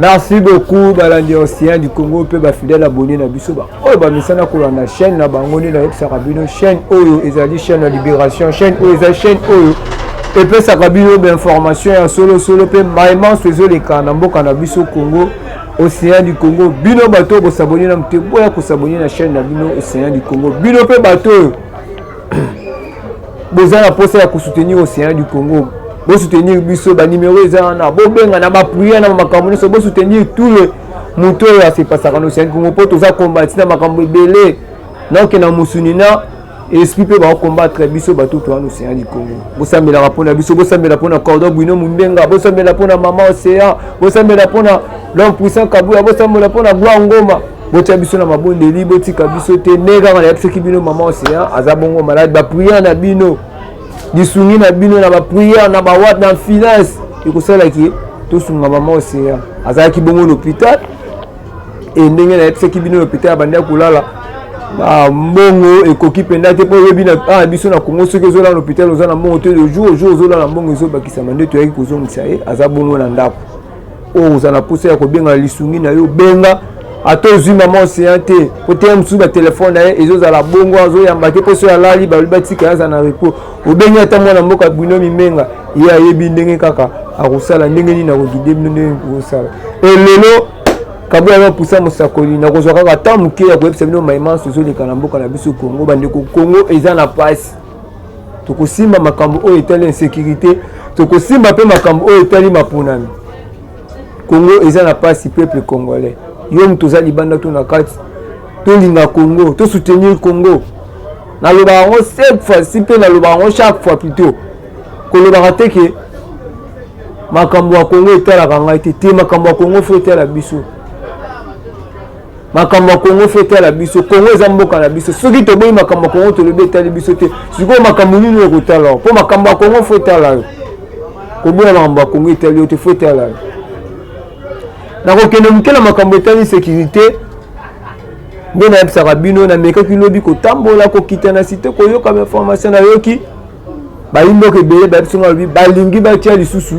Merci beaucoup balandi Océan du Congo mpe bafidèle abonné na biso oyo bamesana kolanda chaîne na bango nde nayebisaka bino chaîne oyo ezali chaîne ya libération, chaîne oyo eza chaîne oyo epesaka bino bainformation ya solosolo mpe maimanso ezoleka na mboka na biso Congo. Océan du Congo, bino bato oyo bosabone na mote, boya kosabone na chaîne na bino Océan du Congo. Bino mpe bato oyo boza na mposa ya kosoutenir Océan du Congo, bosoutenir biso, banimero eza wana, bobenga na bapriere na makambo nyonso, bosoutenir tout le moto oyo asepasaka na Océan du Congo, mpo toza kombati na makambo ebele naokenda mosuni na esprit mpe bakokombattre biso. Bato toza na Océan du Congo, bosambelaka mpona biso, bosambela mpona Cordon Bruno Mumbenga, bosambela mpona Mama Océan, bosambela mpona l'homme puissant Kabuya, bosambela mpona Gloire Ngoma. Botia biso na mabondeli, botika biso te. Nde kaka nayebisaki bino, Mama Océan aza bongo malade. Bapriere na bino, lisungi na bino na bapriere, na bawat, na finance, ekosalaki tosunga Mama Océan. Azalaki bongo na hôpital e ndenge nayebisaki bino, na hôpital abandi kolala, mbongo ekoki mpenza te, mpo oyebi na biso na Congo, soki ozolala na hôpital, oza na mbongo te, le jour au jour ozolala, mbongo ezobakisama. Nde toyaki kozongisa ye, aza bongo na ndako. Oyo oza na mposa ya kobenga lisungi na yo, benga. Ata ozwi Mama Océan te, po te mosusu batelefone na ye ezozala bongo azoyamba te, mpo soki alali, balobi batika ye aza na repos. Obengi ata mwana mboka Bruno Mimenga, ye ayebi ndenge kaka akosala, ndenge nini akoguider bino, ndenge kosala. Elelo Kabuya bapusa mosakoli, nakozwa kaka ta moke ya koyebisa bino maimanso ezoleka na mboka na biso Kongo. Bandeko, Kongo eza na pasi. Tokosimba makambo oyo etali insécurité, tokosimba mpe makambo oyo etali maponami. Kongo eza na pasi. Peuple congolais, yo moto oza libanda to na kati, tolinga Congo, tosoutenir Congo. Nalobaka yango cette fois ci mpe nalobaka yango chaque fois plutôt, kolobaka te ke makambo ya Congo etalaka ngai te. Te, makambo ya Congo faut etala biso, makambo ya Congo faut etala biso. Congo eza mboka na biso. Soki toboyi makambo ya Congo, tolobi etali biso te, sikoyo makambo nini oyo ekotala yo? Mpo makambo ya Congo faut etala yo. Koboya makambo ya Congo etali yo te, faut etala yo. Nakokende moke na makambo etali sécurité. Nde nayebisaka bino, namekaki lobi kotambola, kokita na cité, koyoka bainformation. Nayoki bayimboka ebele bayebisi nga, lobi balingi batia lisusu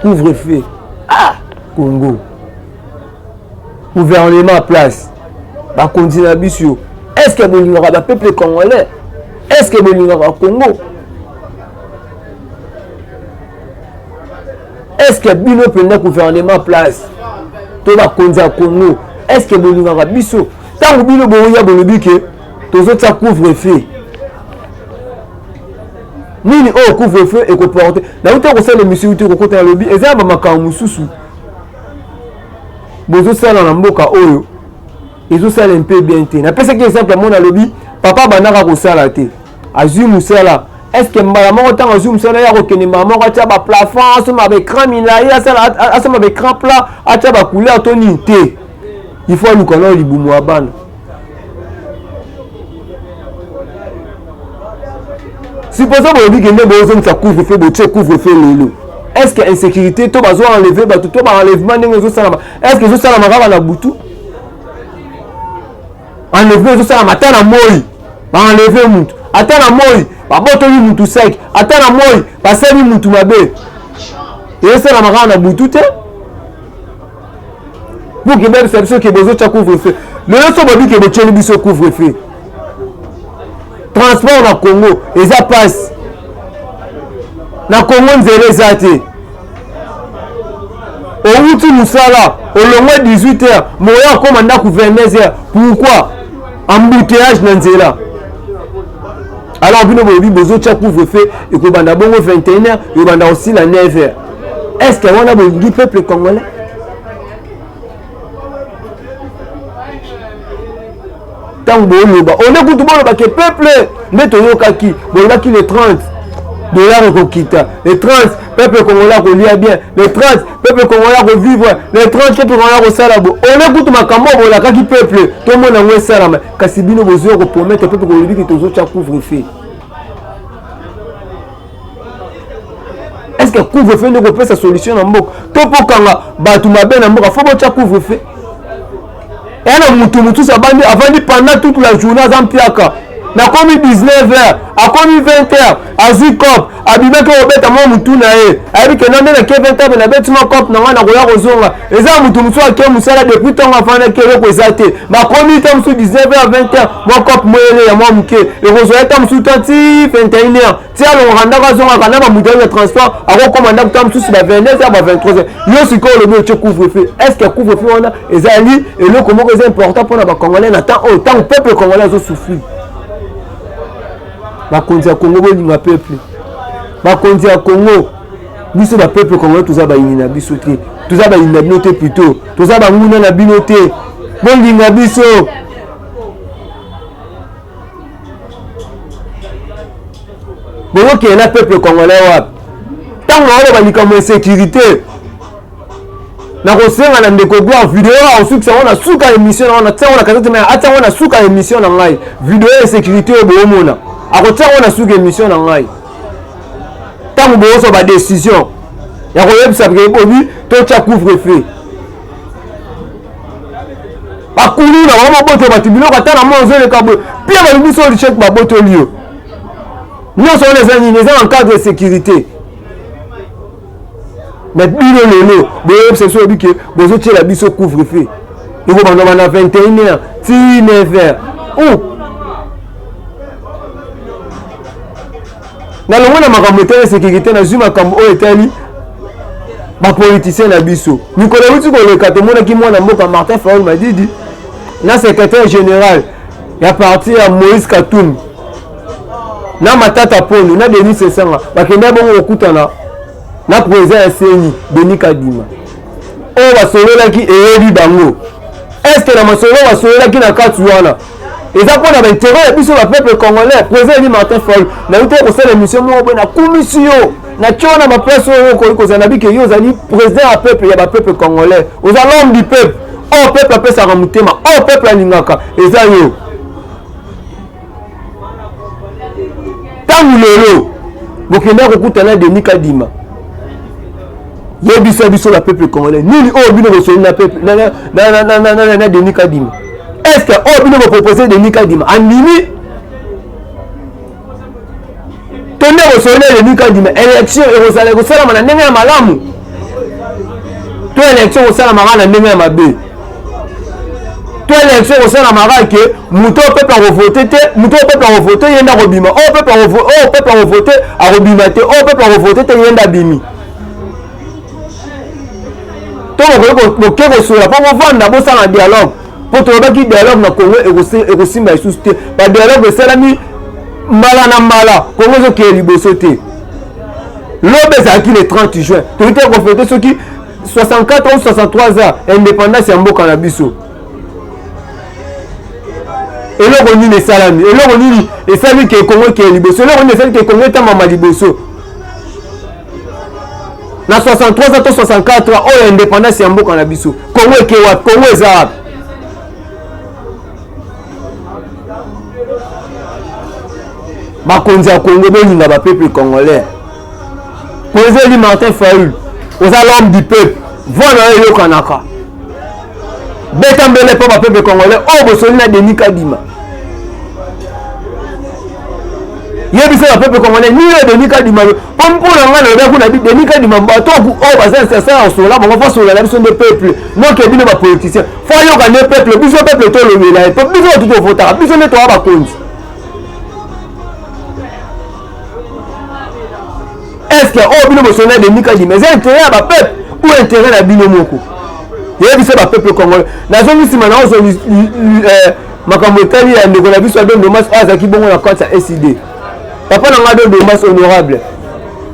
couvre feu. Ah, Congo, gouvernement place, bakonzi na biso, est ce que bolingaka bapeuple congolais? Est ce que bolingaka Congo? Est ce que bino mpenza, gouvernement place to bakonzi ya Congo, est ce que bolingaka biso? Ntango bino boya, bolobi ke tozotia couvre feu, nini oyo couvre feu ekoporte? Nauti kosala émission, uti kokota, nalobi eza ya bamakambo mosusu bozosala na mboka oyo ezosala mpe bien te. Napesaki exemple ya mona, alobi papa abandaka kosala te, azwi mosala. Est-ce mbala moko ntango azwi mosala, ya kokende mbala moko atia baplafond, asomba baécran milai, asomba baécran plat, atia bacouleur to nini? Te, il faut aluka nao libumu ya bana. Supposons bolobi kende bozongisa couvre feu, botie couvre feu lelo, est ce que insécurité to bazo enlever bato to baenlèvement ndenge ezosalama, est ce que ezosalama kaka na butu? Enlèvement ezosalama ata na moi, baenleve mutu ata na moi, babotoli mutu sec ata na moi, basali mutu mabe, ezosalama kaka na butu te. Pour ke bayebisa biso ke bozotya couvre feu lelo, so bobi ke botyeli biso couvre feu, transport na Congo eza pasi, na Congo nzela eza te. Owuti mosala, olongwe 18 heures, moya akóma ndako 22 heures. Pourquoi? Embouteillage na nzela. Alors bino bolobi bozotya couvre feu, ekobanda bongo 21 heures, ekobanda kosila 9 heures. Est ce que wana bolingi peuple congolais? Ntango boloba one kutu, boloba ke peuple nde toyokaki bolobaki le 30 dollar ekokita, le 30 peuple congolais akolia bien, le 30 peuple congolais akovivre, le 30 peuple congolais akosala bo. One kutu makambo oyo bolakaki peuple, tomona yango esalama. Kasi bino bozwi kopromettre peuple, kolobi ke tozotya couvre feu. Est ce que couvre feu nde kopesa solution na mboka to mpo kanga bato mabe na mboka? Faut botya couvre feu eya na mutu mosusu abandi, avandi pendant toute la journée, aza mpiaka. Nakomi 19 heures, akomi 20 heures, azwi cop, abimaki kobeta mwa mutu na ye, ayebi ke nde nake 20 heures nabeti mwa cop na ngai nakoya kozonga. Eza mutu mosusu ake mosala depuis ntongo afandaki eloko eza te, bakomi ta mosusu 19 heures 20 heures, mwa cop moyele ya mwa moke ekozwa ye ta mosusu ta ti 21 heures, ti alongaka ndako azongaka na bamoto ya transport akokoma ndako ta mosusu ba 22 heures ba 23 heures. Yo sikoyo olobi otie couvre-feu, est ce que couvre-feu wana ezali eloko moko eza important mpona bacongolais na temps oyo ntango peuple congolais azosouffrir? Bakonzi ya Congo bolinga peuple, bakonzi ya Congo, biso bapeuple congolais toza bayini na biso te, toza bayini na bino te, plutôt toza banguna na bino te, bolinga biso. Bokokende na peuple congolais wapi? Ntango naoloba likambo ya sécurité, nakosenga na ndeko Gloire video akosukisa yango na suka émission na wana, atia yango na kasete me atia yango na suka émission na ngai. Video ya sécurité oyo boomona, akotia yango na suka émission na ngai. Ntango bozwa badécision ya koyebisa bobi totya couvre feu, bakuluna bango babotola bato biloko, ata na mwa ozoleka boye pia balobi so lichek babotoli yo nyonso wana. Eza nini? Eza na cadre ya sécurité. Mais bino lelo boyebisa biso oyebi ke bozotiela biso couvre feu ekobanda banda 21 heures ti 9 heures ou nalongwe na makambo etali sécurité, nazwi makambo oyo etali bapoliticien na biso. Mikolo euti koleka, tomonaki mwana mboka Martin Fayulu Madidi na secrétaire général ya parti ya Moïse Katumbi na Matata Ponyo na Denis Sesanga bakendaki bongo kokutana na président ya CENI Denis Kadima. Oyo basololaki eyebi bango. Est-ce na masolo basololaki na kati wana eza mpo na baintérêt ya biso bapeuple congolais? Président eli Martin Fayulu, nauti kosala émission moko boye, nakumisi yo, natie wana baplace oyo okoki kozala na bike. Yo ozali président ya peuple, ya bapeuple congolais, oza l'homme du peuple. Oyo peuple apesaka motema, oyo peuple alingaka, eza yo. Ntango lelo bokenda kokutana Denis Kadima, yebisa biso na peuple congolais nini oyo bino bosoli na peuple na Denis Kadima? Est ce que oyo bino bopropose Denis Kadima andimi? To nde bosoli na Denis Kadima, élection ekozala ekosalama na ndenge ya malamu to élection ekosalama kaka na ndenge ya mabe? To élection ekosalama kaka ke moto oyo peuple akovote te, moto oyo peuple akovote ye nde akobima, oyo peuple akovote akobima te, oyo peuple akovote te ye nde abimi? To boke kosola mpo bovanda bosala dialogue? Mpo tolobaki dialogue na Congo ekosimba lisusu te. Badialogue esalami mbala na mbala, Congo ezokende liboso te. Lobi ezalaki le 30 juin, toki te kofete soki 64 ou 63 ans indépendance ya mboka na biso. Eloko nini esalami? Eloko nini esali ke Kongo ekende liboso? Eloko nini esali ke Kongo etambama liboso na 63 ans to 64 ans oyo indépendance ya mboka na biso? Kongo eke wapi? Kongo eza wapi? Bakonzi ya Kongo, bolinga bapeuple congolais. Président eli Martin Fayulu, oza l'homme du peuple, voix na yo eyokanaka. Beta mbele mpo bapeuple congolais oyo bosoli na Denis Kadima. Yebisa bapeuple congolais nini oyo Denis Kadima. Mpo mpona ngai nalobaki kuna bi Denis Kadima, bato oyo baza na sasa ya kosola bango, fo asola na biso nde peuple, noke bino bapoliticien. Fo ayoka nde peuple, biso peuple tolobela ye, mpo biso bato tovotaka, biso nde toya bakonzi. Est ce que oyo bino bosoli na Denis Kadima eza intérêt ya bapeuple ou intérêt na bino moko? Yebisa bapeuple congolais. Nazongi nsima na ozwa makambo etali ya ndeko na biso Ado Ndombasi oyo azalaki bongo na kati ya SID. Papa na ngai Ado Ndombasi honorable,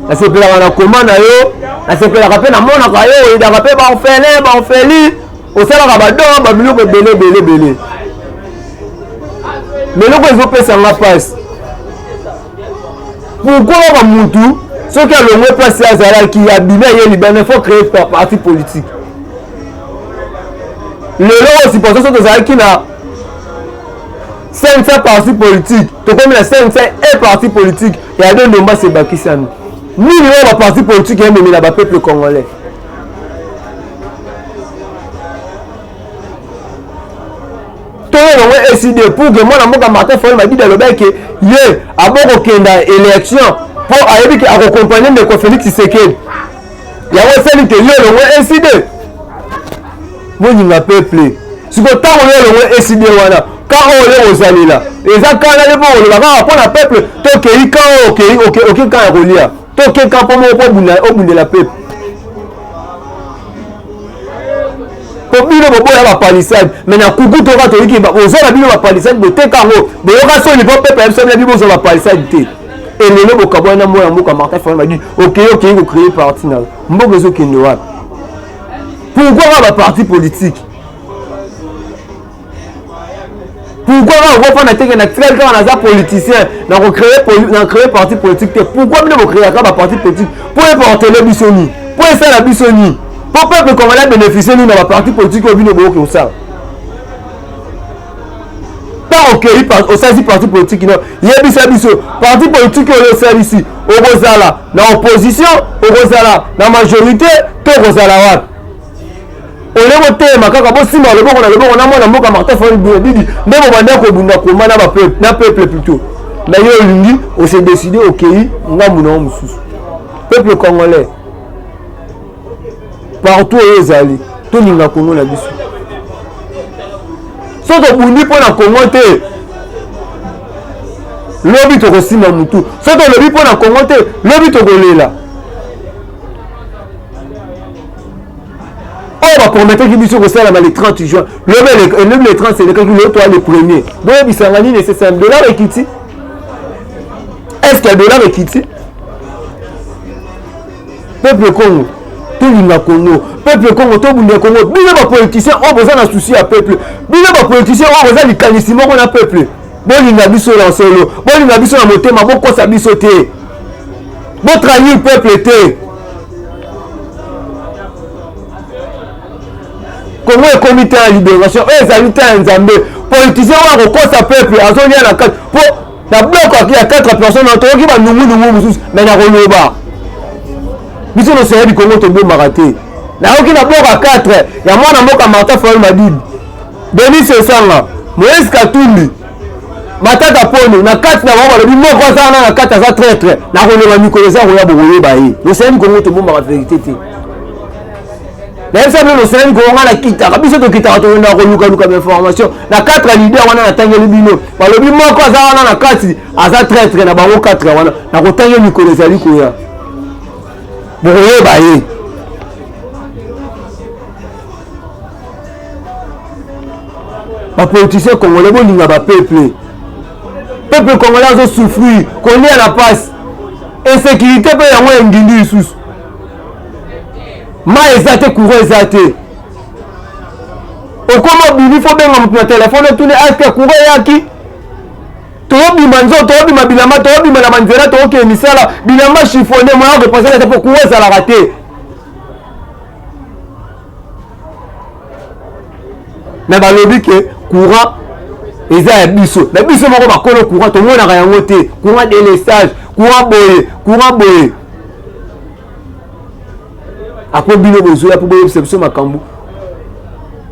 nasepelaka na koma na yo, nasepelaka mpe namonaka yo oyedaka mpe baorphelin, baorpheline, osalaka badon, babiloko ebele ebele ebele. Mais eloko ezopesa nga mpasi, pourquoi kaka mutu soki alongwe place azalaki, abimi, aye libanda, il faut créer parti politique? Lelo oyo supposons soki tozalaki na 500 parti politique, tokomi na 501 parti politique ya Ado Ndombasi ebakisami. Nini oyo baparti politique ememela bapeuple congolais? Toyo longo ECD pour que mwana mboka Martin Fayulu Madidi alobaki ke ye abokokenda élection mpo ayebi ke akokompagne ndeko Félix Tshisekedi. Yango esali ke yo longo ECD. Bolinga peuple. Siko ntango yo longo ECD wana ka oyo yo ozalela eza kana nde mpo koloba kaka mpo na peuple tokei ka oyo okei oke ka ya kolia toke ka mpo moko mpo obundela peuple. Po bino boboya ba palissade mais na kuku toka toyiki boza na bino ba palissade boteka yango boyoka soni po peuple ayebisa bino bozwa ba palissade te elelo bokabwani na mwana mboka Martin Fayulu Madidi okei okei ko créer parti na mboka ezokende wapi? Pourquoi kaka ba parti politique? Pourquoi kaka okofanda teke na tikali kaka naza politicien na kocree na créer parti politique te? Pourquoi bino bocreaka ba parti politique mpo eportele biso nini? Mpo esala biso nini? Mpo peuple congolais bénéficie nini na ba parti politique oyo bino bokoki kosala? Ntango okei osalisi parti politique no, yebisa biso parti politique oyo osalisi, okozala na opposition, okozala na majorité to okozala wapi? Ole botelema kaka bosimba loboko na loboko na mwana mboka Martin Fayulu Madidi nde bobanda kobunda koma na ba na peuple plutôt. Na yo olingi ose décider okei ngambo na yo mosusu. Peuple congolais partout oyo ezali tolinga Congo na biso. Soki tobundi mpo na Congo te lobi tokosimba mutu. Soki tolobi mpo na Congo te lobi tokolela. Oyo baprometaki biso kosalama le 30 juin, lobi le 30 elekaki, lelo toa le premier. Boyebisanga nini esesami? Dollar ekiti? Est ce que dollar ekiti? Peuple Congo, tolinga Congo. Peuple Congo, tobunda Congo. Bino bapoliticien oyo boza na souci ya peuple, bino bapoliticien oyo boza likanisi moko na peuple, bolinga biso na solo, bolinga biso na motema, bokosa biso te, botrahir peuple te. Congo ekomi temps ya libération, oyo ezali temps ya Nzambe. Politicien oyo akokosa peuple azolia na kati mpo na bloc ya 4 personnes toyoki banungunungu mosusu, me nakoloba biso nyonso yebi Congo tobombaka te. Nayoki na bloc ya 4 ya mwana mboka Martin Fayulu Madidi, Denis Sesanga, Moïse Katumbi, Matata Ponyo, na kati na bango balobi moko aza wana na kati aza traître. Nakoloba mikolo eza koya bokoyeba ye. Losayebi Congo tobombaka verité te. Nayebisa bino losayebi Congo nga nakitaka, biso tokitaka tokendaka kolukaluka bainformation na 4 leader wana natangeli bino, balobi moko aza wana na kati aza traître na bango 4 wana. Nakotangeli mikolo ezali koya bokoyeba ye. Bapoliticien congolais bolinga bapeuple, peuple congolais azosouffrir kolia na pasi, insécurité mpe yango engindi lisusu, mai eza te, courant eza te. Okoma obimi fo benga moto na telefone otuni eske courant eyaki. Tozobima nzoto, tozobima bilamba, tozobima na banzela, tozokende misala, bilamba chiffonne moya kopasana te mpo courant ezalaka te. Me balobi ke courant eza ya biso, na biso moko bakolo courant tomonaka yango te. Courant délestage, courant boye, courant boye. Apres bino bozoya mpo boyebisa biso makambo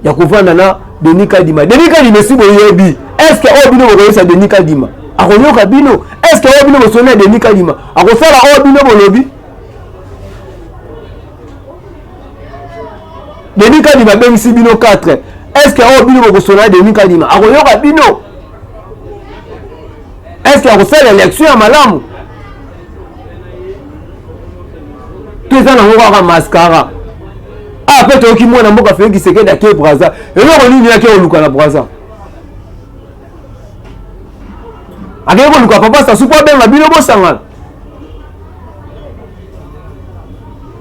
ya kovanda na Denis Kadima. Denis Kadima esi boyebi, est ce que oyo bino bokoyebisa Denis Kadima akoyoka bino? Est ce que oyo bino bosoni na Denis Kadima akosala oyo bino bolobi? Denis Kadima abengisi bino 4, est ce que oyo bino bokosona Denis Kadima akoyoka bino? Est ce que akosala élection ya malamu? To eza nango kaka mascara. Ah, mpe toyoki mwana mboka Félix Tshisekedi ake Brazza. Eloko nini ake koluka na Brazza? Akei koluka papa Sassou mpo abenga bino bosangana.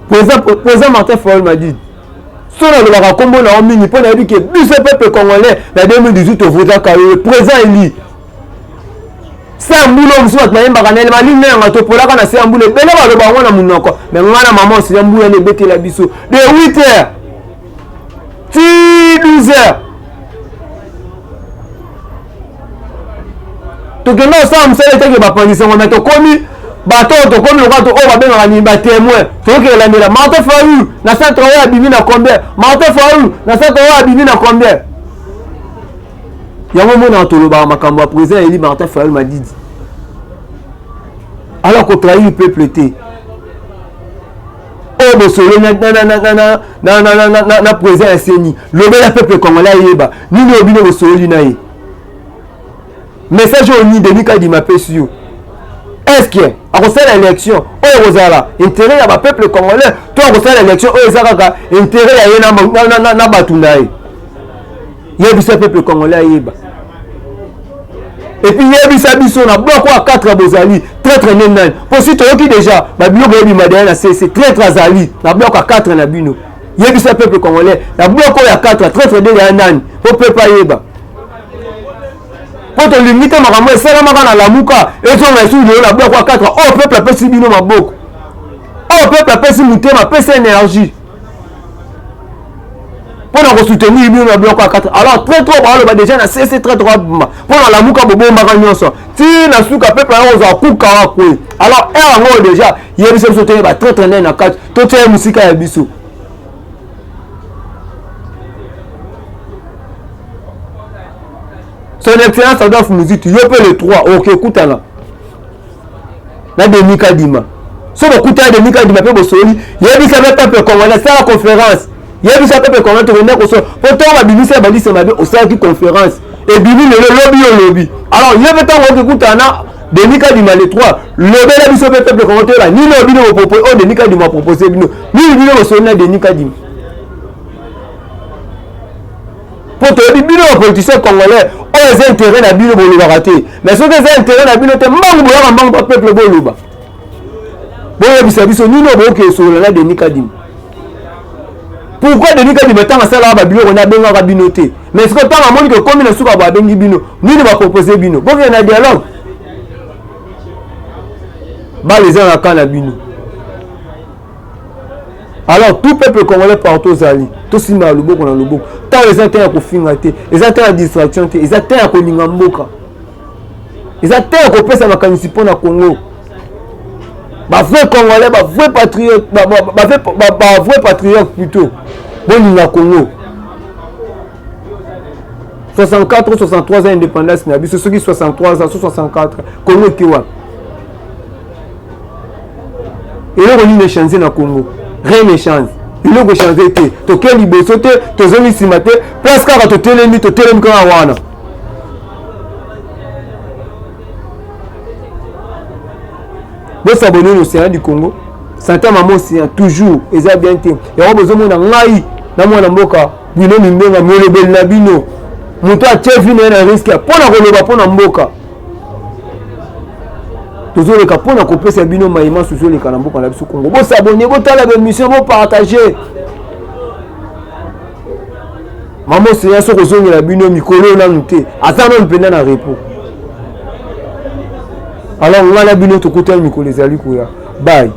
Président Martin Fayulu Madidi, so nalobaka nkombo na yo mingi mpo nayebi ke biso peuple congolais na 2018 tovotaka yo président eli se ya mbula oyo mosusu bato bayembaka na elema nini na yanga topolaka na se ya mbula ebele baloba yango na monoko me ngai na mama osi ya mbula na ebetela biso de 8 heures ti 12 heures tokenda kosala mosala etake bapanzisa ngo me tokomi bato oyo tokomi lokola oyo babengaka nini batemoin tokoki kolandela Martin Fayulu na centre oyo abimi na combien, Martin Fayulu na centre oyo abimi na combien. Yango omonaka tolobaka makambo ya président Eli Martin Fayulu Madidi. Alors ko trahir peuple te. Oyo bosolo na na na na na na na na na na président ya CENI. Lobela peuple congolais ayeba nini oyo bino bosololi na ye. Message oyo ni Denis Kadima apesi yo. Est-ce que akosala élection oyo ekozala intérêt ya ba peuple congolais to akosala élection oyo eza kaka intérêt ya ye na, na, na, na bato na ye? Yebisa peuple congolais ayeba. Et puis yebisa biso na bloc ya 4 bozali traître nde nani? Po si toyoki déjà ba biloko ebima deya na CC traître azali na bloc ya 4 na bino. Yebisa peuple congolais na bloc ya 4 traître nde ya nani? Po peuple ayeba. Po tolingi te makambo esalamaka na Lamuka ezonga lisusu lelo na bloc ya 4 oyo peuple apesi bino maboko. Oyo peuple apesi motema, apesi énergie. Mpo na kosoutenir bino na biloko ya 4. Alors très trop baloba déjà na cc très trop abima mpo na Lamuka bobombaka nyonso ti na suka peuple yango kozwa kuka wa kwe. Alors heure yango déjà yebisa biso toyeba traître nde na kati totia ye mosika ya biso. Son Excellence Adolphe Muzito, yo mpe le 3 okekutana na Denis Kadima. So bokutana Denis Kadima mpe bosoli, yebisa mpe peuple congolais, sala conférence, yebisa peuple congolais tokende kosola po ntango babimisi ya balise mabe osalaki conférence ebimi lelo lobi yo lobi. Alors ye mpe ntango okekutana na Denis Kadima le 3, lobela biso mpe peuple congolais toyeba nini oyo bino bopropose, oyo Denis Kadima apropose bino nini, bino bosoli na Denis Kadima. Po toyebi bino ba politiciens congolais oyo eza intérêt na bino bolobaka te, mais soki eza intérêt na bino te mbangu boyaka mbangu pa peuple boloba. Boyebisa biso nini oyo boyoki esolola na Denis Kadima. Pourquoi Denis Kadima ntango asalaka babiloko nde abengaka bino te, mais sikoyo ntango amoni ke ekomi na suka bo abengi bino, nini bapropose bino? Bokende na dialogue, bale eza na ka na bino. Alors tout peuple congolais partout ozali, tosimba loboko na loboko. Ntango eza te ya kofinga te, eza te ya distraction te, eza te ya kolinga mboka, eza te ya kopesa makanisi mpo na Congo. Ba vrai congolais, ba vrai patriote, ba vrai patriote plutôt, bolinga Congo. 64 ou 63 ans indépendance na biso, soki 63 ans, 64, Congo eke wapi? Eloko nini echange na Congo? Rien ne change. Eloko echange te, toke liboso te, tozongi nsima te, place kaka totelemi, totelemi kaka wana. Bosabone na Océan du Congo, Santa Mama Océan toujours eza bien te. Yango bozomona ngai na mwana mboka Bruno Mimbenga, molobeli na bino, moto atie vie na ye na risque mpo na koloba mpo na mboka. Tozoleka mpo na kopesa bino mayema susu oleka na mboka na biso Congo. Bosabone, botala ba émission, bopartage. Mama Océan soki ozongela bino mikolo nanu te, aza nanu mpenza na repos. Alors ngai na bino tokutani mikolo ezali koya. Bye.